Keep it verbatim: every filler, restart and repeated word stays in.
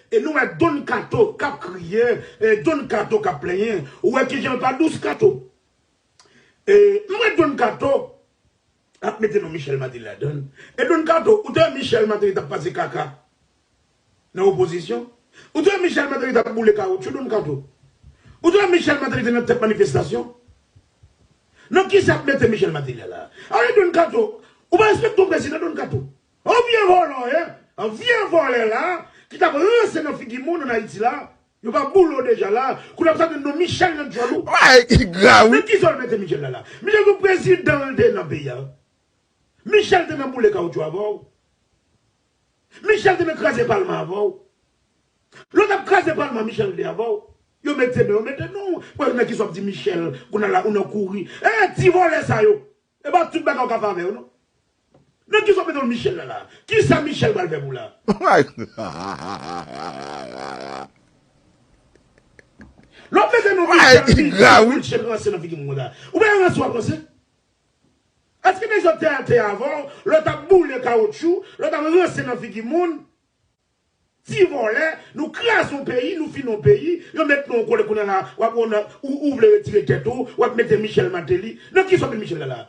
E nou wè Don Kato k ap kriye, e Don Kato k ap plenyen. Ou wè kijan l pa dous, Kato. E m wè Don Kato ap mete non Michel Martelly ladan l. E Don Kato, ou te wè Michel Martelly t ap pase kaka nan opozisyon? Ou te wè Michel Martelly t ap boule kawotchou, Don Kato? Ou te wè Michel Martelly te nan tèt manifestasyon? Nan kisa ap mete Michel Martelly la? Ale Don Kato, ou pa respekte yon prezidan, Don Kato. Yon vye vòlò w ye, yon vye vòlè la, ki t ap ranse nan figi moun ann Ayiti la. Yo pa boule w deja la. Kounye a ap sa tande non Michel nan djòl ou. Ay, ki grav, wi. Men kisa w mete Michel la la? Michel se prezidan l te nan peyi a. Michel te nan boule kawotchou avè w. Michel te nan kraze palman avè w. Lè w t ap kraze palman, Michel te avè w. Yo mete men, yo mete non. Mwen, nan kisa w ap di Michel, kounye a la, ou nan kouri. E, ti vòlè sa yo. E pa tout bagay ou ka fè avè yo, non. Nan kisa w mete non Michel la la? Kisa Michel pral fè pou la? Lè w mete non Michel, ki grav, wi. Michel ranse nan figi moun konsa. Ou pa ranse w ap ranse? Èske nèg sa te, te avè w, lè w t ap boule kawotchou, lè w t ap ranse nan figi moun? Ti vòlè, nou kraze yon peyi, nou fini yon peyi, yo met nou an kole kounye a la, w ap wè w nan, ou, ou vle retire tèt ou, w ap mete Michel Martelly. Nan kisa w mete Michel la la?